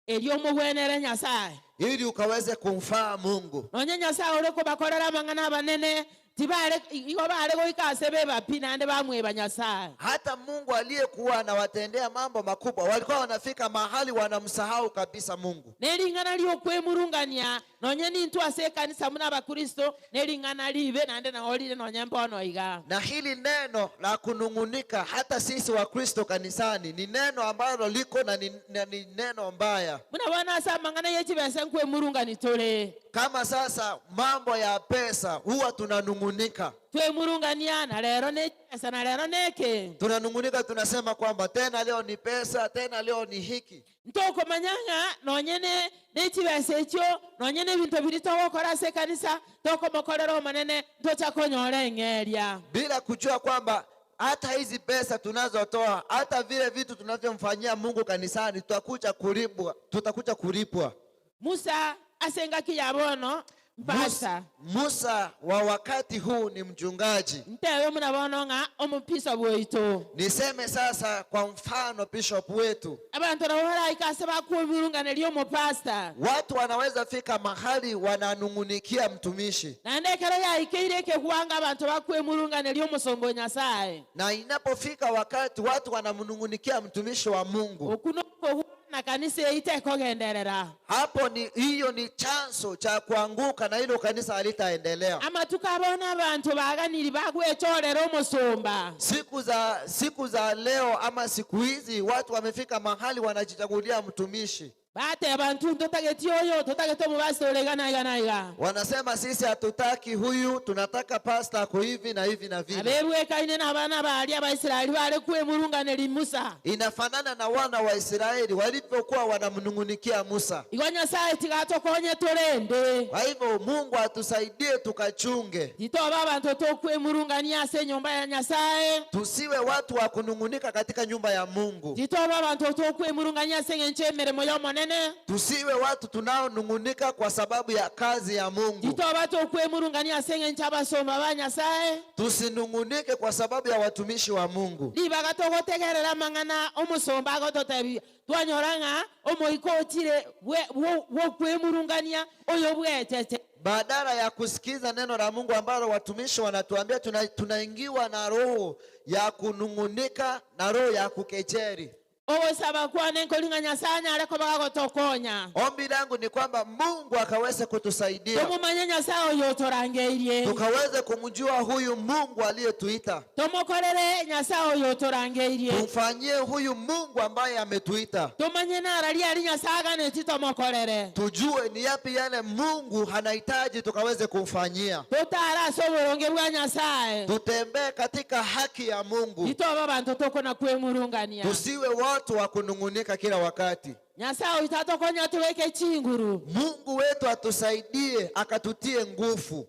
Erio omogwenere Nyasae. Ili ukaweze kumfaa Mungu. Nonye Nyasae ore kobakorera amang'ana abanene, tibare igo bare goika ase beba pi naende bamweba Nyasae. Hata Mungu aliyekuwa anawatendea mambo makubwa walikuwa wanafika mahali wanamsahau kabisa Mungu. Nering'ana riokwemurungania nonye nintwe ase ekanisa buna abakristo nering'ana ribe naende nao rire nonye mbono iga. Na hili neno la kunung'unika hata sisi wa Kristo kanisani ni neno ambalo liko na ni, na ni neno mbaya. Buna bono ase amang'ana ye chibesa nkwemurungani tore. Kama sasa mambo ya pesa huwa tunanung'unika. Twemurungania na rero ne chibesa na rero neke. Tunanung'unika, tunasema kwamba tena leo ni pesa, tena leo ni hiki. Ntokomanya ng'a nonye ne ne chibesa echio nonye ne ebinto biria togokora ase ekanisa tokomokorera Omonene ntocha konyora eng'eria. Bila kujua kwamba hata hizi pesa tunazotoa, hata vile vitu tunavyomfanyia Mungu kanisani, tutakuja kulipwa, tutakuja kulipwa. Musa ase engaki ya bono mpasta. Musa wa wakati huu ni mchungaji. Ntebe muna bono ng'a omopisop oito. Niseme sasa kwa mfano bishop wetu. Abanto nabo baraika ase bakwebirunganeria omopasta. Watu wanaweza fika mahali wananung'unikia mtumishi. Naende ekero yaikeire ekegwanga abanto bakwemurunganeria omosomba o Nyasaye. Na inapofika wakati watu wanamnung'unikia mtumishi wa Mungu. Okwo nokogwa na kanisa eyio tekogenderera. Hapo ni hiyo ni chanzo cha kuanguka na hilo kanisa halitaendelea. Amatuko abo na abanto baganiri bagwechorera omosomba. Siku za, siku za leo ama siku hizi watu wamefika mahali wanajichagulia mtumishi. Bateba intwe ntotageti oyo, totagete omobasi ore iga na iga na iga. Wanasema sisi hatutaki huyu, tunataka pastor ako hivi na hivi na vile. Abebwekaine na abana baria Abaisraeli bare kwemurunganeria Musa. Inafanana na wana wa Israeli walivyokuwa wanamnung'unikia Musa. Igo Nyasaye tiga atokonye torende. Kwa hivyo Mungu atusaidie tukachunge. Titoba abanto tokwemurungania ase enyomba ya Nyasaye. Tusiwe watu wa kunung'unika katika nyumba ya Mungu. Titoba abanto tokwemurungania ase eng'encho y'emeremo y'Omonene. Tusiwe watu tunaonung'unika kwa sababu ya kazi ya Mungu. Titoba tokwemurungania ase eng'encho abasomba ba Nyasaye. Tusinung'unike kwa sababu ya watumishi wa Mungu. Ribaga togotegerera amang'ana omosomba agototebia, twanyora ng'a omoika ochire bw'okwemurungania oyo bwechete. Badala ya kusikiza neno la Mungu ambalo watumishi wanatuambia, tunaingiwa na roho ya kunung'unika na roho ya kukejeli. Ogosaba kwane nkori ng'a Nyasaye anyare koba agotokonya. Ombi langu ni kwamba Mungu akaweze kutusaidia. Tomomanye Nyasaye oyo otorangeirie. Tukaweze kumjua huyu Mungu aliyetuita. Tomokorere Nyasaye oyo otorangeirie. Tumfanyie huyu Mungu ambaye ametuita. Tomanye nara riari Nyasaye aganeti tomokorere. Tujue ni yapi yale Mungu anahitaji tukaweze kumfanyia. Totare ase oboronge bwa Nyasaye. Tutembee katika haki ya Mungu. Titoba abanto tokona kwemurungania. Tusiwe watu wa kunung'unika kila wakati. Nyasaye oito atokonya tobeke chinguru. Mungu wetu atusaidie akatutie nguvu.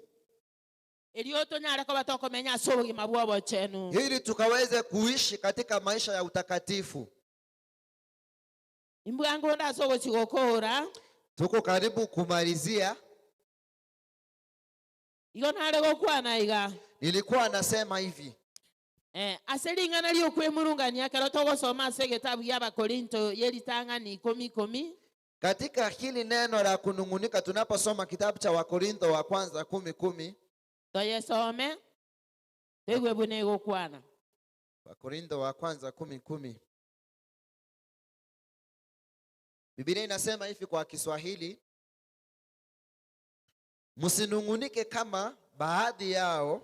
Erio tonyare koba tokomenya ase obogima bwa obochenu. Ili tukaweze kuishi katika maisha ya utakatifu. Imbwango ndaso gochigokora. Tuko karibu kumalizia. Igo nare gokwana iga. Nilikuwa nasema hivi. Ase ring'ana riokwemurungania ekero togosoma ase egetabu gia Abakorinto yeritang'ani ikomi ikomi. Katika hili neno la kunung'unika tunaposoma kitabu cha Wakorintho wa kwanza 10:10. Toyesome. Toigwe buna egokwana. Wakorintho wa kwanza kumi kumi. Biblia inasema hivi kwa Kiswahili, msinung'unike kama baadhi yao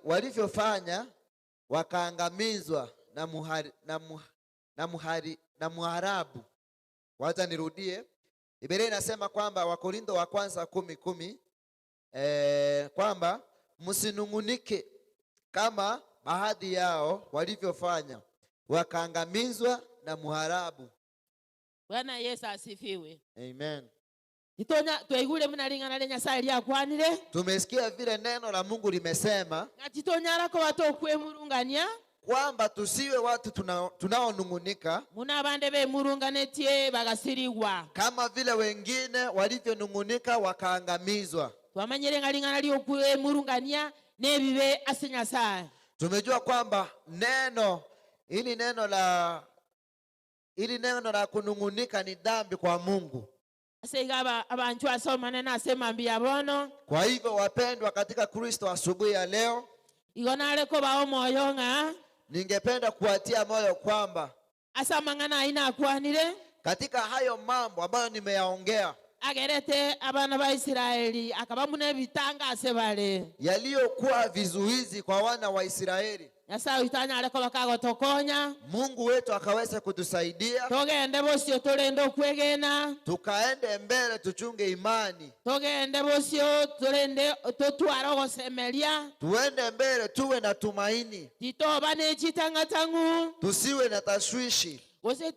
walivyofanya wakaangamizwa na muhari, na muh, na muhari, na muharabu. Wacha nirudie. Biblia inasema kwamba Wakorintho wa kwanza kumi kumi kwamba msinung'unike kama baadhi yao walivyofanya wakaangamizwa na muharabu. Bwana Yesu asifiwe. Amen. Titonya twaigure muna ring'ana ria Nyasaye riakwanire. Tumesikia vile neno la Mungu limesema ng'a titonyara koba tokwemurungania kwamba tusiwe watu tunaonung'unika muna abande bemurunganetie bagasirigwa kama vile wengine walivyonung'unika wakaangamizwa. Twamanyire ng'a ring'ana riokwemurungania nebibe ase Nyasaye. Tumejua kwamba neno hili neno la hili neno la kunung'unika ni dhambi kwa Mungu. Ase iga abanchu ase omonene ase mambi ya bono. Kwa hivyo wapendwa katika Kristo, asubuhi ya leo igo nare kobao omoyo ng'a ningependa kuwatia moyo kwamba ase amang'ana aina akwanire katika hayo mambo ambayo nimeyaongea agerete abana ba Israeli akaba muna ebitanga ase bare yaliyokuwa vizuizi kwa wana wa Israeli, Nyasaye oito anyare koba kagotokonya, Mungu wetu akaweza kutusaidia togende bosio torende okwegena, tukaende mbele, tuchunge imani, togende bosio torende totware ogosemeria, tuende mbele, tuwe na tumaini, titoba ne chitang'atang'u, tusiwe na tashwishi, gose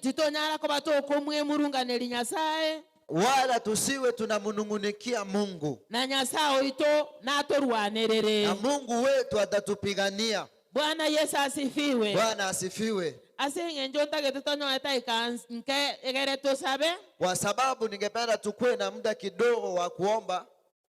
titonyara koba tokomwemurunganeri Nyasaye, wala tusiwe tunamnung'unikia Mungu, na Nyasaye oito natorwanerere, na Mungu wetu atatupigania. Bwana Yesu asifiwe. Bwana asifiwe. Ase eng'encho ntagete tonyoete nke egere tosabe, kwa sababu ningependa tukue na muda kidogo wa kuomba.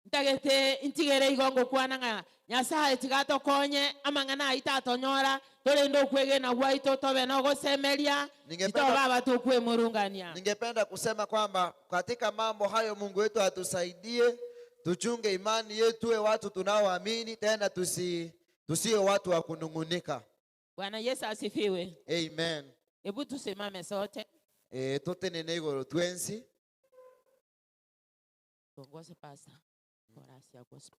Ntagete ntigere igo ngokwana ng'a Nyasaye tigatokonye amang'ana aito atonyora torende okwegena gwaito tobe nogosemeria titoba tokwemurungania. Ningependa kusema kwamba katika mambo hayo Mungu wetu atusaidie, tuchunge imani yetu, tuwe watu tunaoamini, tena tusiwe watu wa kunung'unika. Bwana Yesu asifiwe. Amen. Hebu tusimame sote. Totenene igoro twensi. Tuongoze pastor. Chorus ya gospel.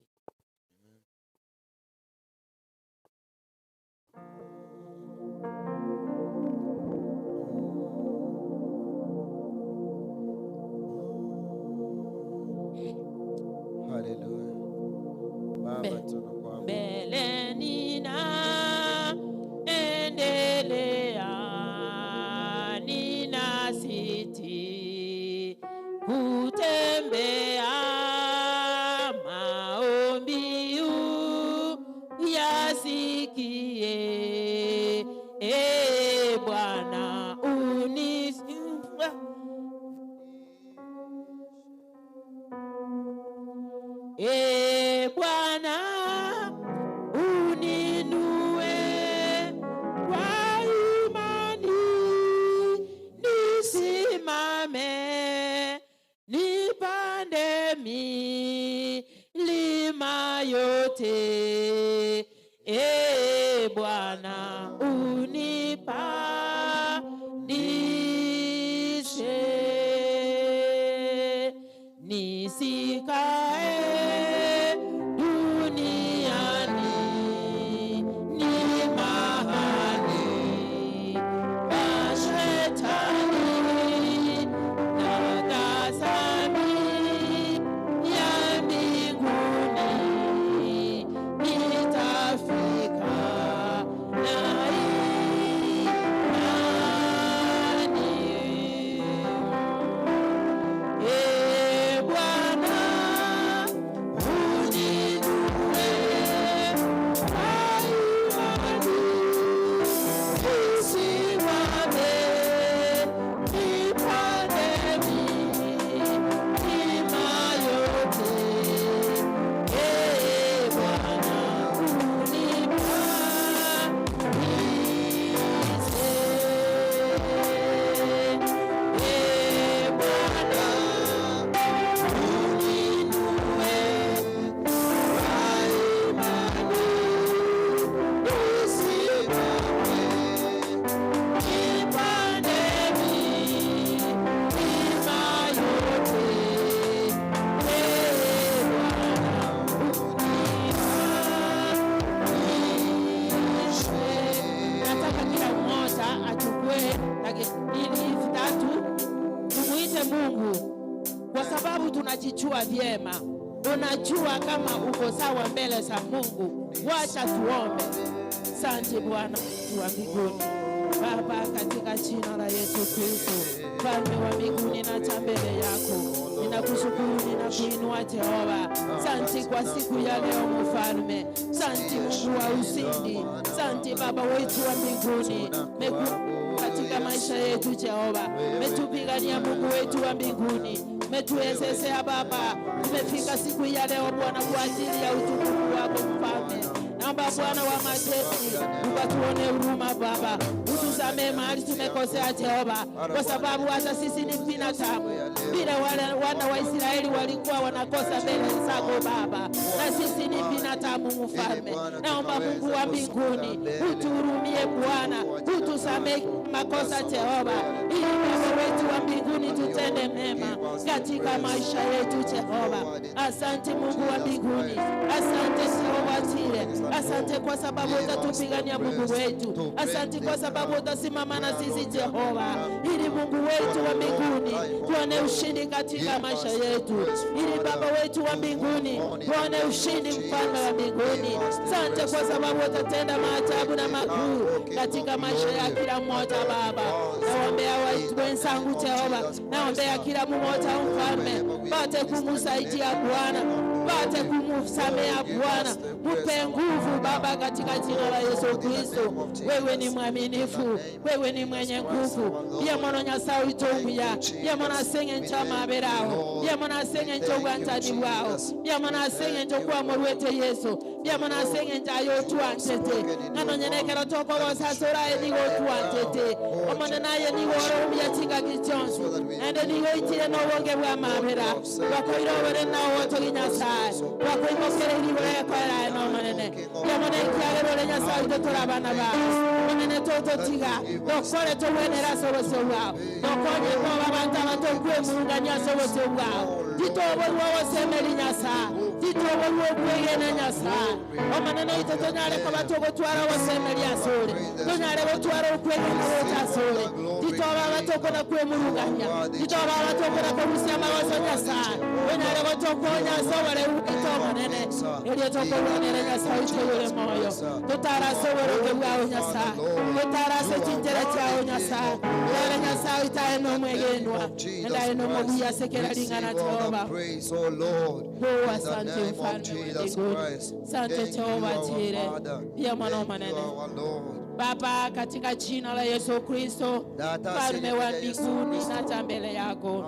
Haleluya. Baba tunakuabudu. Mbele nina endelea, nina siti kutembea, maombi uyasikie, e Bwana unisikie. E Bwana uninue kwa imani, nisimame nipande milima yote. E Bwana unipandishe, nisikae duniani, ni mahali pa shetani, na tazami ya mbinguni, nitafika na imani. E Bwana uninue kwa imani, nisimame Mungu kwa sababu tunajijua vyema. Unajua kama uko sawa mbele za Mungu. Wacha tuombe. Asante Bwana wa mbinguni, Baba, katika jina la Yesu Kristo, Mfalme wa mbinguni, naja mbele yako, ninakushukuru, ninakuinua Jehova. Asante kwa siku ya leo Mfalme, asante Mungu wa ushindi, asante Baba wetu wa mbinguni katika maisha yetu Jehova, metupigania Mungu wetu wa mbinguni, metuwezesea Baba, tumefika siku ya leo Bwana kwa ajili ya utukufu wako Mfalme. Naomba Bwana wa majeshi ukatuone huruma Baba, utusamee mahali tumekosea Jehova, kwa sababu hata sisi ni binadamu vile wale wana wa Israeli walikuwa wanakosa mbele zako Baba, na sisi ni binadamu Mfalme. Naomba Mungu wa mbinguni utuhurumie Bwana, utusamee makosa Jehova, ili Baba wetu wa mbinguni tutende mema katika maisha yetu Jehova. Asante Mungu wa mbinguni, asante Jehova Jire, asante kwa sababu utatupigania Mungu wetu, asante kwa sababu utasimama na sisi Jehova, ili Mungu wetu wa mbinguni tuone ushindi katika maisha yetu, ili Baba wetu wa mbinguni tuone ushindi, mfalme wa mbinguni. Asante kwa sababu utatenda maajabu na makuu katika maisha ya kila mmoja Baba. Naombea wenzangu Jehova, naombea kila mmoja mfalme, pate kumusaidia Bwana, pate kumusamea Bwana, mupe nguvu Baba, katika jina la Yesu Kristo. Wewe ni mwaminifu, wewe ni mwenye nguvu. Yamona Nyasaye uitonguya yamona aseng'encho amaberaho yamona aseng'encho obwanchani bwao yamona aseng'encho kwamorwete Yesu yamona aseng'encho aye otwanchete ng'ano nyene ekero tokogosa ase oraye nigo otwanchete omone naye nigo ore omuya chingaki chionsi naende nigo oichire na obonge bwa amabera gwakoire obore na ogotogi Nyasaye gwakoimokereiri igoro ekoeraye na omonene yamona ekiagera ore Nyasaye oito tore abana bao omonene tototiga gokore togwenere ase obosio bwao nokonye koba abanto abatokwemuungania ase obosio bwao titoborwa ogosemeri Nyasaye titoborwa okwegena Nyasaye omonene oito tonyare koba togotwara ogosemeri ase ore tonyare gotwara okwegena gocha ase ore titoba abatokona kwemurugania titoba abatokona korusia amagoso Nyasaye onyare gotokonya ase oboreu bwaito omonene erio tokorwanere Nyasaye oito oyore moyo totara ase oboroke bwao Nyasaye totara ase chinchera chiao Nyasaye tore Nyasaye oito aye nomwegenwa ende aye nomobuya ase kera ring'ana Jehova. Oh, asante mfalme wa mbinguni, asante Jehova Jire, pia mwana omonene Baba, katika jina la Yesu Kristo, mfalme wa mbinguni, naja mbele yako.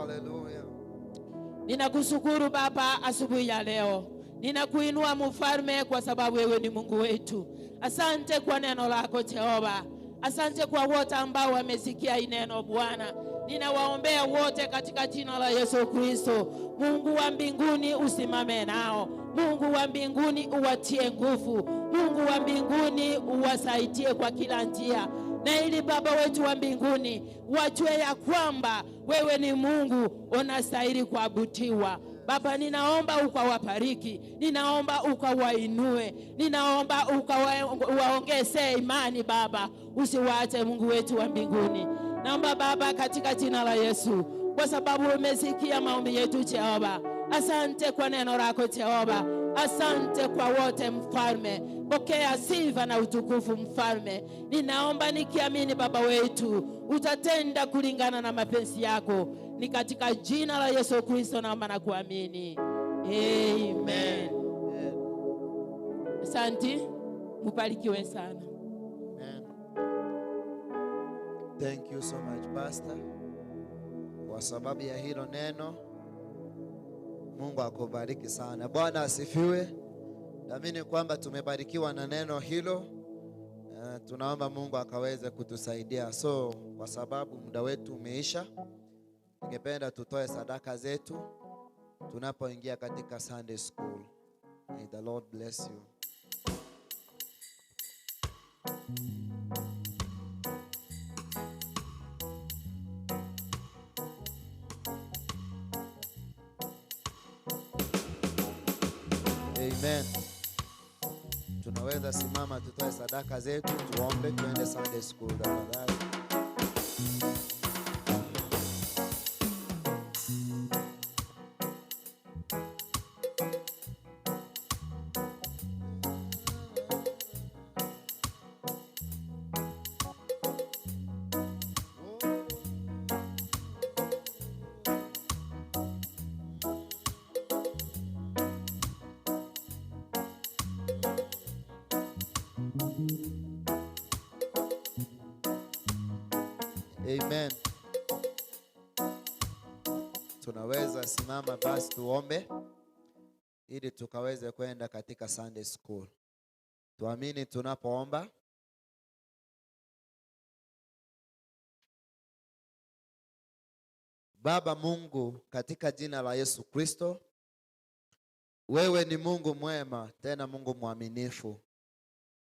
Ninakushukuru Baba asubuhi ya leo, ninakuinua mfalme, kwa sababu wewe ni Mungu wetu. Asante kwa neno lako Jehova, asante kwa wote ambao wamesikia hii neno Bwana. Ninawaombea wote katika jina la Yesu Kristo. Mungu wa mbinguni usimame nao, Mungu wa mbinguni uwatie nguvu, Mungu wa mbinguni uwasaidie kwa kila njia, na ili Baba wetu wa mbinguni wajue ya kwamba wewe ni Mungu unastahili kuabudiwa. Baba, ninaomba ukawabariki, ninaomba ukawainue, ninaomba ukawaongezee imani Baba, usiwaache Mungu wetu wa mbinguni. Naomba Baba katika jina la Yesu, kwa sababu umesikia maombi yetu Jehova. Asante kwa neno lako Jehova, asante kwa wote Mfalme. Pokea sifa na utukufu Mfalme. Ninaomba nikiamini Baba wetu utatenda kulingana na mapenzi yako, ni katika jina la Yesu Kristo naomba na kuamini, amen. Asante, mubarikiwe sana. Amen. Thank you so much Pastor, kwa sababu ya hilo neno. Mungu akubariki sana. Bwana asifiwe. Naamini kwamba tumebarikiwa na neno hilo. Tunaomba Mungu akaweze kutusaidia. So kwa sababu muda wetu umeisha, ningependa tutoe sadaka zetu tunapoingia katika Sunday school. May the Lord bless you. Amen. Tunaweza simama tutoe sadaka zetu, tuombe, tuende Sunday school tafadhali. Amen. Tunaweza simama basi tuombe ili tukaweze kwenda katika Sunday school. Tuamini tunapoomba. Baba Mungu, katika jina la Yesu Kristo, wewe ni Mungu mwema tena Mungu mwaminifu.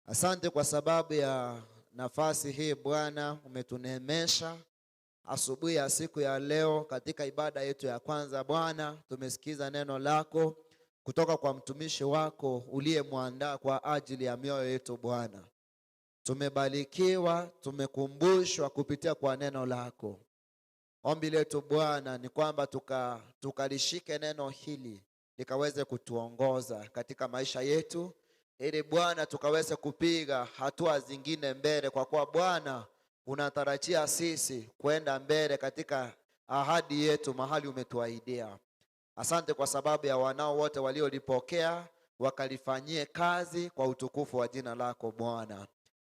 Asante kwa sababu ya nafasi hii Bwana, umetuneemesha asubuhi ya siku ya leo katika ibada yetu ya kwanza. Bwana, tumesikiza neno lako kutoka kwa mtumishi wako uliyemwandaa kwa ajili ya mioyo yetu Bwana. Tumebarikiwa, tumekumbushwa kupitia kwa neno lako. Ombi letu Bwana ni kwamba tukalishike neno hili likaweze kutuongoza katika maisha yetu, ili Bwana tukaweze kupiga hatua zingine mbele, kwa kuwa Bwana unatarajia sisi kwenda mbele katika ahadi yetu mahali umetuahidia. Asante kwa sababu ya wanao wote waliolipokea wakalifanyie kazi kwa utukufu wa jina lako Bwana.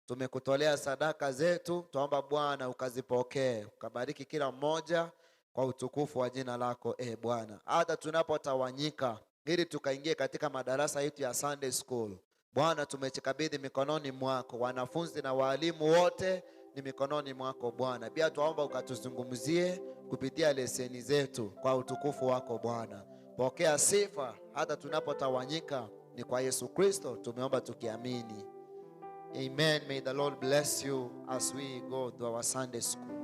Tumekutolea sadaka zetu, twaomba Bwana ukazipokee, ukabariki kila mmoja kwa utukufu wa jina lako e Bwana. Hata tunapotawanyika ili tukaingie katika madarasa yetu ya Sunday school, Bwana tumejikabidhi mikononi mwako, wanafunzi na walimu wote ni mikononi mwako Bwana. Pia twaomba ukatuzungumzie kupitia leseni zetu kwa utukufu wako Bwana. Pokea sifa hata tunapotawanyika, ni kwa Yesu Kristo tumeomba tukiamini. Amen. May the Lord bless you as we go to our Sunday school.